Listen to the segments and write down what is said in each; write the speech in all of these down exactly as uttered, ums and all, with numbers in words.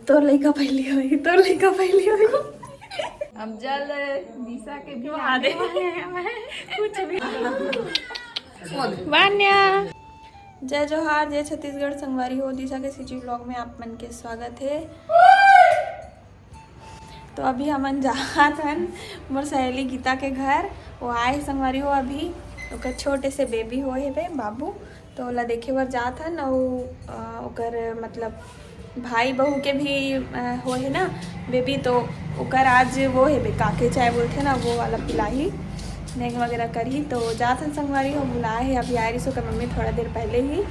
तोर लइका पहली होई, तोर लइका पहली होई। अब जल दिशा के भी आने वाले हैं। कुछ भी। वान्या। जय जोहार, जय छत्तीसगढ़। संगवारी हो, दिशा के सीजी व्लॉग में आप मन के स्वागत है। तो अभी हमन जात हन मोर सहेली गीता के घर। वो आए संगवारी हो, अभी ओकर छोटे से बेबी होए हेबे, बाबू। तो ओला देखे बर जात हन। अउ, अ, ओकर मतलब भाई बहू के भी, अ, होए हे ना बेबी, तो ओकर आज वो हेबे, काके चाय बोलथे ना, वो वाला पिलाही, नेग वगैरह करही। तो जात हन संगवारी हो, बुलाए हे, अभी आए रहिस ओकर मम्मी थोड़ा देर पहले ही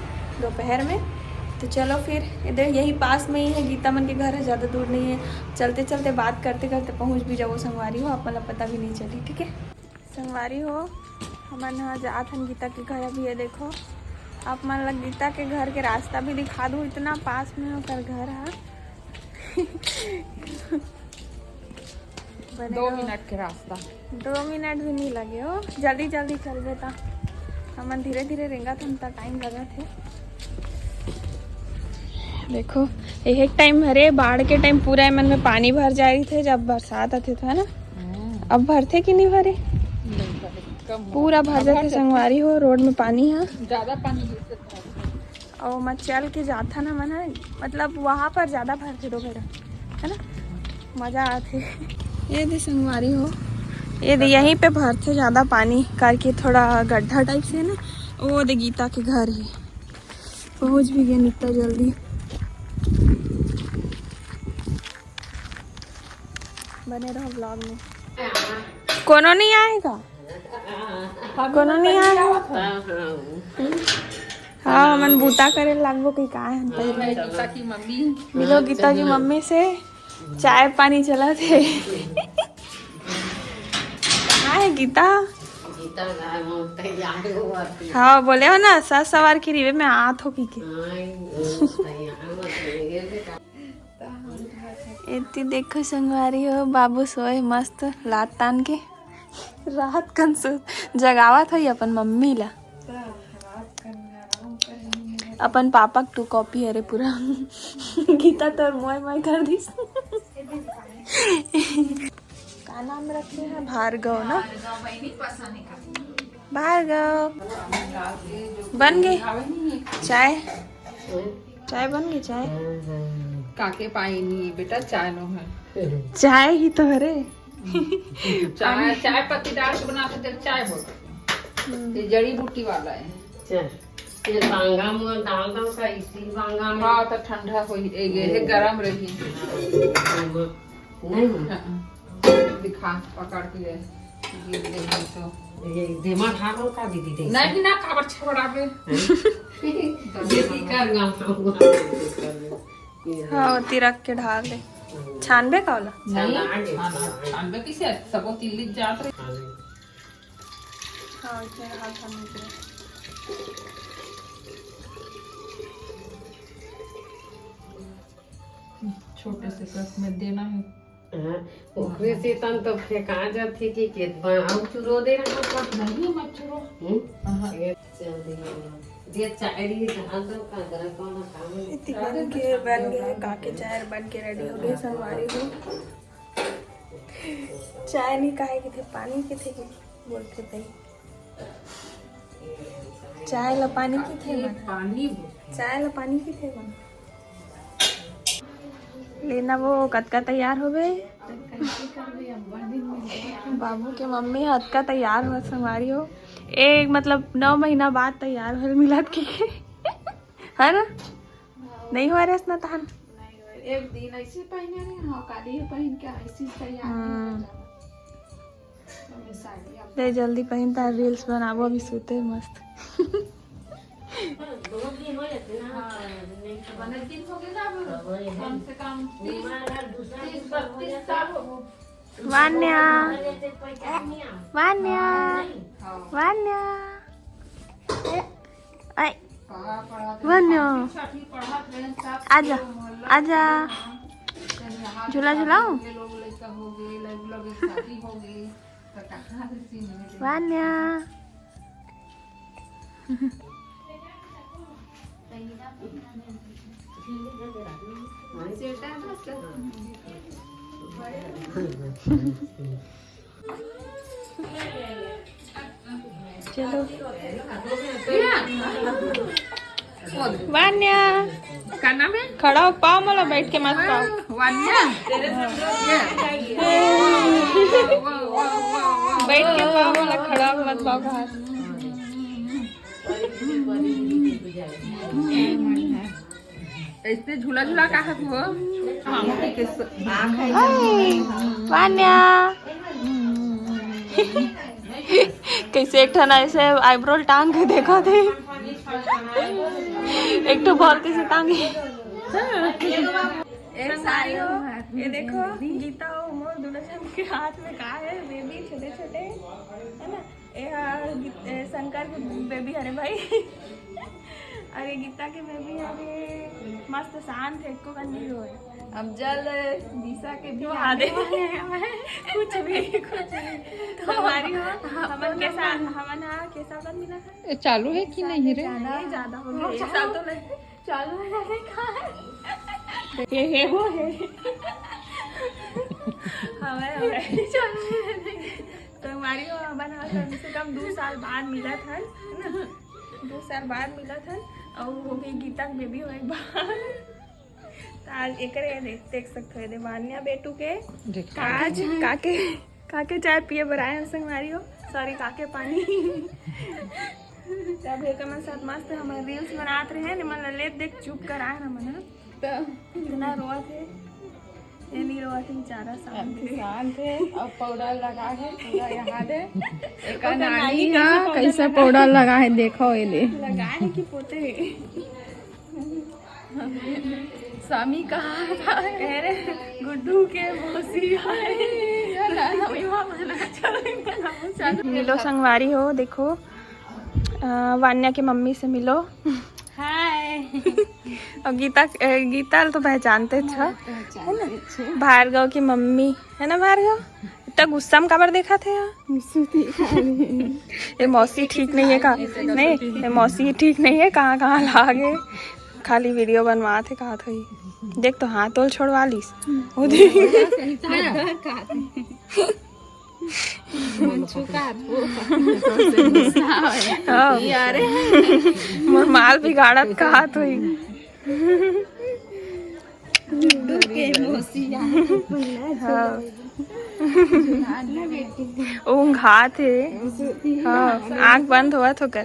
दोपहर में। तो चलो फिर, इधर यही पास में ही है, गीता मन के घर है, ज़्यादा दूर नहीं है। चलते चलते, बात करते करते पहुँच भी जाओ संगवारी हो, आप मन ला पता भी नहीं चली, ठीक है। संगवारी हो, हमन ह जात हन गीता के घर। अभी ये देखो, आप मन ला गीता के घर के रास्ता भी दिखा दूँ, इतना पास में ओकर घर ह। बने दो रहो। मिनट के रास्ता। दो मिनट भी नहीं लगे हो, जल्दी जल्दी चलबे ता। हमन धीरे धीरे रेंगत हन, त टाइम लगत है। देखो, एक टाइम हरे, बाढ़ के टाइम पूरा एमन में पानी भर जाए रहिथे, जब बरसात आथे तो, है ना? अब भरथे कि नहीं भरे? नहीं भरे, कम हो। पूरा भर जाथे संगवारी हो, रोड में पानी है। ज्यादा पानी गिरथे तो। अउ ओमा चल के जाथन हमन ह, मतलब वहाँ पर ज्यादा भरथे डोबेरा, है ना, मजा आथे। ये दे संगवारी हो, ये दे यहीं पे भरथे ज्यादा पानी करके, थोड़ा गड्ढा टाइप से है ना। वो दे गीता के घर है, पहुँच भी गए इतना जल्दी। बने रहो व्लॉग में। कोनो नहीं आएगा, कोनो नहीं आएगा। हाँ, हमन बूता करे लागबो कि का है पहले। गीता की मम्मी। मिलो गीता की मम्मी से, चाय पानी चलत है। कहाँ है गीता? गीता तैयार हुआ थी। हाँ, बोले हो ना, सज सवार के रिवे में आत हो की के। हाँ, तैयार हुआ थी। एती देखो संगवारी हो, बाबू सोए मस्त लात तान के। रात कन सो जगावत होई अपन मम्मी ला। अपन पापा के टू कॉपी हरे पूरा। गीता तोर मोय मोय कर दिस। का नाम रखे हैं? भार्गव ना? भार्गव। बन गई चाय। चाय बन गई, चाय। काके पाई नहीं बेटा, चाय नो है। चाय ही तो हरे। चाय, चाय पत्ती डाल के बनाते थे, चाय बोलते हैं। ये जड़ी बूटी वाला है। अच्छा, ये बांगा में डाल दो का, इसी बांगा में। हाँ, तो ठंडा हो ही, ये, ये गरम रही। नहीं। हाँ। दिखा, पकड़ के ले। ये दे दे तो। ये देमा ढालो का दीदी दे। नहीं ना, काबर छबड़ा पे। हैं? दीदी कर गाँव का हुआ। हाँ, तिरक के ढाल दे। छानबे का होला? नहीं, छाना आगे, छाना छाना आगे। छानबे किसे? सबो तिल्ली जात रहे। हाँ। हाँ, इतने हाथ हम निकले। छोटे से कप में देना है। हाँ, ओकरे से तन तो फेंका जाथे कि खेत में। अब चुरो दे रहा था। नहीं, मत चुरो। हम्म? हाँ। ये चल दे। दे चाय दी, जहाँ तो का गरम पाना काम है। इतनी बन के, बन गए, काके चाय बन के रेडी हो गए, संगवारी हो। चाय नहीं काहे कि थे, पानी के थे कि बोलते भाई। चाय ला पानी की थे मन। पानी बोल। चाय ला पानी की थे मन। लेना वो कतका तैयार होबे। बाबू के मम्मी ह अतका तैयार हो संगवारी हो। एक मतलब नौ महीना बाद तैयार हो मिलत के। है ना? नहीं हो रहे ना तहन। एक दिन ऐसे पहने रहे, हाँ, काली पहन के ऐसे तैयार। हम्म। दे जल्दी पहिन, तार reels बनाबो, अभी सुते मस्त। वान्या, वान्या, वान्या। ए, ऐ, वान्या, आजा, आजा। झूला झुलाऊं? वान्या। चलो। वान्या, का नाम है? खड़ा हो, पाव मोला बैठ के मत पाव। वान्या। बैठ के पाव मोला, खड़ा हो मत पाव। ऐसे झूला झूला का है वो? हाय, वान्या। कैसे एक ठन ऐसे आईब्रो टांग के देखा थे। एक ठो बॉल कैसे टांगे। एक सारी हो, ये देखो, गीता हो, मोर दोनों जन के हाथ में का है, बेबी छोटे छोटे, है ना? ए हा गी-, ए, शंकर के बेबी हरे भाई। अरे गीता के बेबी हरे, मस्त शांत है, एको कन नहीं रोए। अब जल दिशा के भी क्यों आने आदे? वाले हैं। कुछ भी, कुछ भी। तो हमारी हो, हमन के साथ, हमन हा के साथ मिला था। ये चालू है कि नहीं रे? नहीं, ज्यादा हो गया, एक साल तो नहीं। चालू है, नहीं, कहाँ है? हे, हे, हो, हे। हमें, हमें। चालू है, नहीं। तो हमारी वो हमन हा कम से कम दो साल बाद मिला था, है ना? दो साल बाद मिला था, और वो भी गीता के बेबी हो एक बार। तो आज एकरे ये देख, देख सकते हो, ये दे वान्या बेटू के देखा। काज, काके, काके चाय पिए बर आए हैं संगवारी हो, सॉरी, काके पानी। तब एक मन साथ मस्त हमन रील्स बनात रहे, निमन ला लेत देख चुप कर आए हमन, है ना? तो इतना रोवत है, ये नहीं रोवत है बेचारा, शांत है। शांत है, अब पाउडर लगा है पूरा यहाँ दे। एक ओकर नानी नानी कैसे हा पाउडर कैसे लगा पाउडर लगा है, देखो ये ले। लगा है कि पोते है? स्वामी कहा था? अरे, गुड्डू के मौसी आए। चलो, चलो। मिलो संगवारी हो, देखो, अ, वान्या के मम्मी से मिलो। हाय। और गीता, अ, गीता तो पहचानते छ, है ना? भार्गव की मम्मी, है ना भार्गव? इतना गुस्सा में काबर देखा थे यार? ये मौसी ठीक नहीं है का? नहीं, ये मौसी ठीक नहीं है, कहाँ कहाँ लागे, खाली वीडियो बनवा थे, कहा था। देख तो हाथ तोल छोड़वा लीस। वो देख। मन छुका थो। हाँ। यार। मोर माल बिगाड़त कहा तो ही। गुड्डू के मौसी यार। हाँ। ऊँघात हे। हाँ, आँख बंद होवत होकर।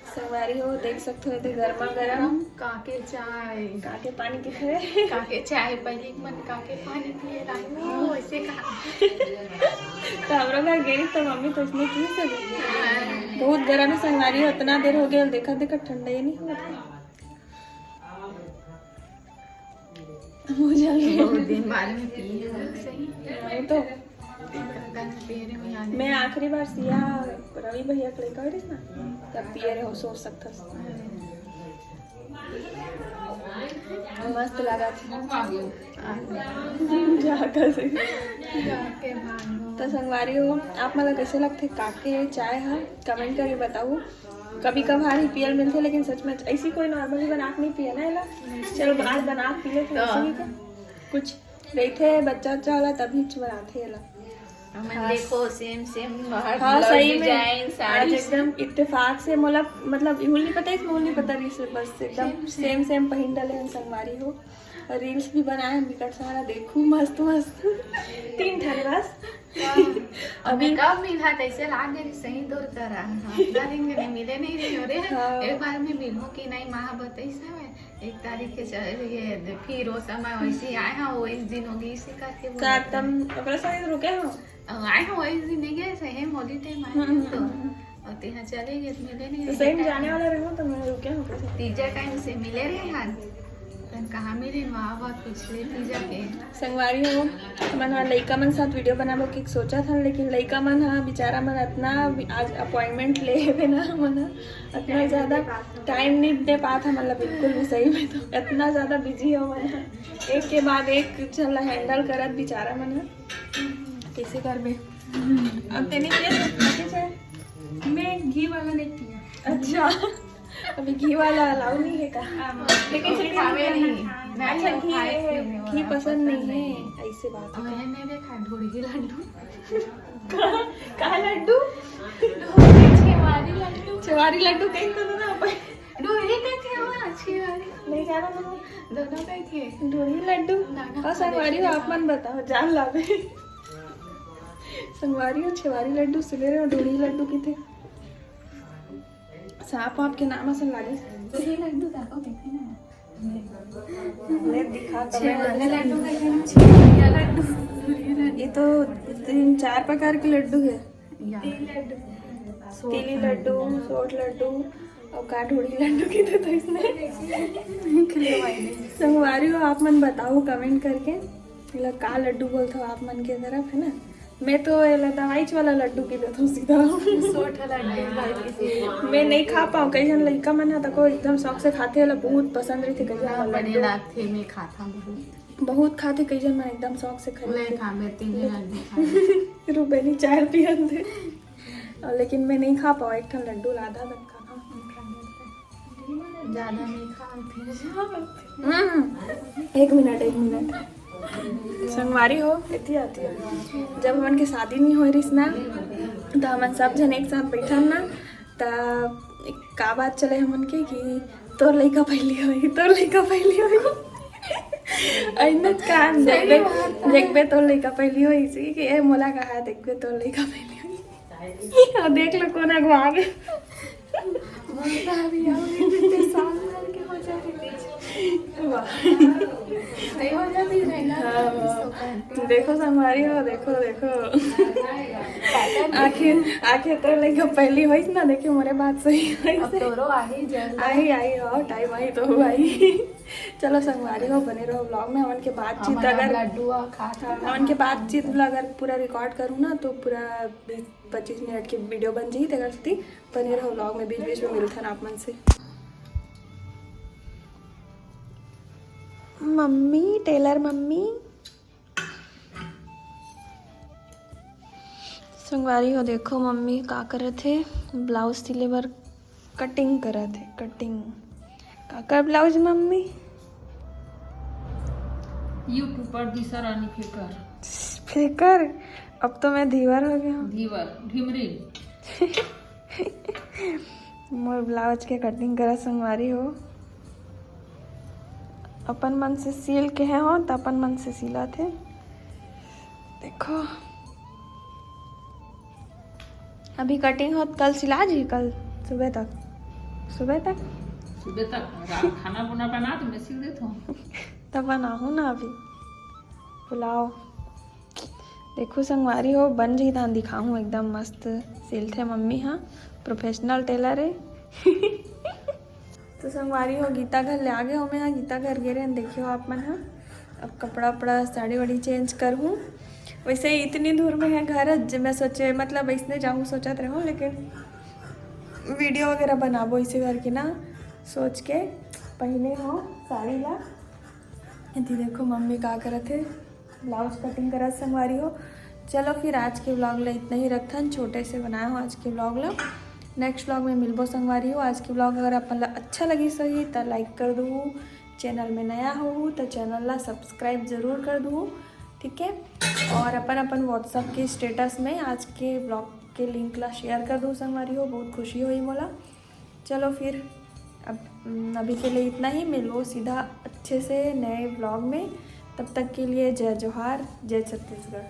संगवारी हो, देख सकते हो, एदे गरमा गरम काके चाय। काके पानी दिखे। काके चाय, पहले एक मन काके पानी पिए लाई, वो वैसे कहा। तो हमरो घर गेरी तो मम्मी तो इसने की सब बहुत गरम है संगवारी हो, उतना देर हो गया, देखा देखा ठंडा ही नहीं हुआ था। मुझे बहुत दिन बाद में पी है। सही। हाँ, तो मैं आखिरी बार सिया रवि भैया के लइका रहिस ना, तब पिए रहे हो, सोच सकथस। मस्त लगा था। तो संगवारी हो, आप मन ला कैसे लगथे काके चाय हा, कमेंट करके बताओ। कभी कभार ही पियल मिलथे, लेकिन सच में ऐसी कोई नॉर्मली बना के नहीं पिए ना एला। चलो, आज बना के पी लेते हैं तो। ऐसे ही तो कुछ रहिथे बच्चा उच्चा वाला, तभी च बनाथे एला। हमन हाँ। देखो, सेम सेम बाहर हाँ, ब्लाउज सही में। डिजाइन, आज साड़ी। एकदम इत्तेफाक से मोला, मतलब, इहुल नहीं पता, इसमें नहीं पता रही से, बस एकदम सेम सेम। सेम सेम पहिन डाले हैं संगवारी हो। और रील्स भी बनाए हैं बिकट सारा, देखू मस्त मस्त। तीन ठन बस। हाँ। अभी अभी कब मिला था, ऐसे लाग गए सही दूर करा। हाँ, इतना दिन के नहीं मिले नहीं रही हो रे। हाँ। एक बार मैं मिलूँ कि नहीं, माँ बताइस हवे, एक तारीख के चले, ये फिर वो समय वैसे ही आए हैं, वो इस दिन होगी इसी करके बोला तो था। एकदम ओकरा साथ रुके हो? अब आए हैं, वो इस दिन नहीं गए, सही होली टाइम आए हम्म, हैं तो। हम्म, हम्म। और तेहा चले गए, मिले नहीं तो रहे। सही में जाने वाला रहो तो मैं रुके हूँ कैसे? तीजा टाइम से मिले रहे हैं। तन कहाँ मिले, वहाँ बहुत पिछले तीजा के। संगवारी हो, मन हा लइका मन साथ वीडियो बनाबो के सोचा था, लेकिन लइका मन हा बेचारा मन इतना आज अपॉइंटमेंट ले हेबे ना, मन हा इतना ज्यादा टाइम नहीं दे पात हा, मतलब बिल्कुल भी सही में तो इतना ज्यादा बिजी हो मन हा, एक के बाद एक चला हैंडल करत बेचारा मन हा। कैसे करबे? अब तेने क्या सब पीते चाय? मैं घी वाला नहीं पिया। अच्छा, अभी घी वाला अलाउ नहीं है का? लेकिन फिर भी खावे नहीं। अच्छा, घी, घी पसंद नहीं है, ऐसे बात है। मैंने देखा ढोलकी लड्डू। का लड्डू? छेवारी लड्डू। छेवारी लड्डू कहीं तो ना अपन। ढोलकी का थे वो, छेवारी। नहीं जाना तो। दोनों का ही थे। ढोलकी लड्डू। ना, ना, और संगवारी हो, आप मन बताओ, जान लावे। संगवारी हो, छेवारी लड्डू सुने रहे हो, ढोलकी लड्डू की थे। सांप वाप के नाम असन लागे। ढोलकी लड्डू देखो, देखे ना। ले दिखा तो। छेवारी लड्डू का क्या नाम? छेवारी लड्डू। ये तो तीन चार प्रकार के लड्डू है। या। तीली लड्डू, सोट लड्डू और का ढोलकी लड्डू की तो, तो इसने। संगवारी हो, आप मन बताओ कमेंट करके, मतलब का लड्डू बोलते हो आप मन के तरफ, है ना? मैं तो एला दवाई वाला लड्डू की देथों सीधा। सोट लड्डू भाई किसी। मैं नहीं खा पाऊँ, कई झन लइका मन ह तको एकदम शौक से खाथे, एला बहुत पसंद रहिथे कई झन ला बने लड्डू। लागथे, मैं खाता बहुत। बहुत खाथे कई झन मन एकदम शौक से खरीद ले के। खा, मैं तीन लड्डू खा। रूबेनी चार पियन थे। और लेकिन मैं नहीं खा पाऊँ, एक ठन लड्डू ला आधा तक खाना। ज्यादा नहीं खा, फिर हम्म, एक मिनट, एक मिनट। संगवारी हो, एती आती हो। जब हमन के शादी नहीं होय रिस ना, तो हमन सब झन एक साथ बैठन ना, त का बात चले हमन के कि तोर लइका पहली होई, तोर लइका पहली होई। अइनच कान सही देखबे, बात है। देखबे तोर लइका पहली होई, इसी कि ए मोला कहा देखबे तोर लइका पहली होई। और देख लो कौन अगवा आगे। बोलता अभी आओ, ये इतने साल भर के हो जाते। वाह। नहीं हो जाती है ना। हाँ, वाह। देखो संगवारी हो, देखो, देखो। आखिर, आखिर तो लइका पहली होइस ना, देखिए मोरे बात सही होइस। अब तोरो आही जल्द। आही, आही, हो, टाइम आही तो आही। चलो संगवारी हो, बने रहो व्लॉग में। हमन के बातचीत हमन अगर, लड्डू आ खा हाँ, हमन के बातचीत ला अगर पूरा रिकॉर्ड करूँ ना, तो पूरा बीस पच्चीस मिनट की वीडियो बन जाही, तेकर सेती बने रहो व्लॉग में, बीच बीच में मिलथन आप मन से। Mummy, tailor mummy. संगवारी हो, देखो मम्मी का करत हे, ब्लाउज सिले बर कटिंग करत हे, कटिंग। काकर ब्लाउज मम्मी? यूट्यूबर दिशा रानी फेकर। फेकर? अब तो मैं धीवर हो गया हूँ। धीवर, ढिमरी। मोर ब्लाउज के कटिंग करा संगवारी हो। अपन मन से सिल के हे हो, त अपन मन से सिलत हे। देखो, अभी कटिंग होत, कल सिला जी, कल सुबह तक, सुबह तक। सुबह तक रा-, खाना बुना बना तो मैं सिल देता हूँ। तब बनाहूँ ना अभी पुलाव। देखो संगवारी हो, बन जाही तहां दिखाहूँ, एकदम मस्त सिलथे मम्मी हा, प्रोफेशनल टेलर हे। तो संगवारी हो, गीता घर ले आगे हो मैं हा, गीता घर गे रहेन, देखियो आप मन हा। अब कपड़ा उपड़ा, साड़ी वाड़ी चेंज करहूँ। वैसे ही इतनी दूर में है घर, ज-, मैं सोचे, मतलब, इसने जाऊँ सोचत रहूँ, लेकिन वीडियो वगैरह बनाबो इसे करके ना, सोच के पहने हो साड़ी ला। एती देखो मम्मी का करत हे, ब्लाउज कटिंग करत संगवारी हो। चलो फिर आज के व्लॉग ला इतना ही रखथन, छोटे से बनाया हो आज के व्लॉग ला। नेक्स्ट व्लॉग में मिलबो संगवारी हो। आज के व्लॉग अगर अपन ला अच्छा लगिस होही त लाइक कर दू, चैनल में नया हो त चैनल ला सब्सक्राइब जरूर कर दू, ठीक है। और अपन अपन व्हाट्सएप के स्टेटस में आज के व्लॉग के लिंक ला शेयर कर दू संगवारी हो, बहुत खुशी होही मोला। चलो फिर अब, उम, अभी के लिए इतना ही, मिलबो सीधा अच्छे से नए व्लॉग में। तब तक के लिए जय जोहार, जय छत्तीसगढ़।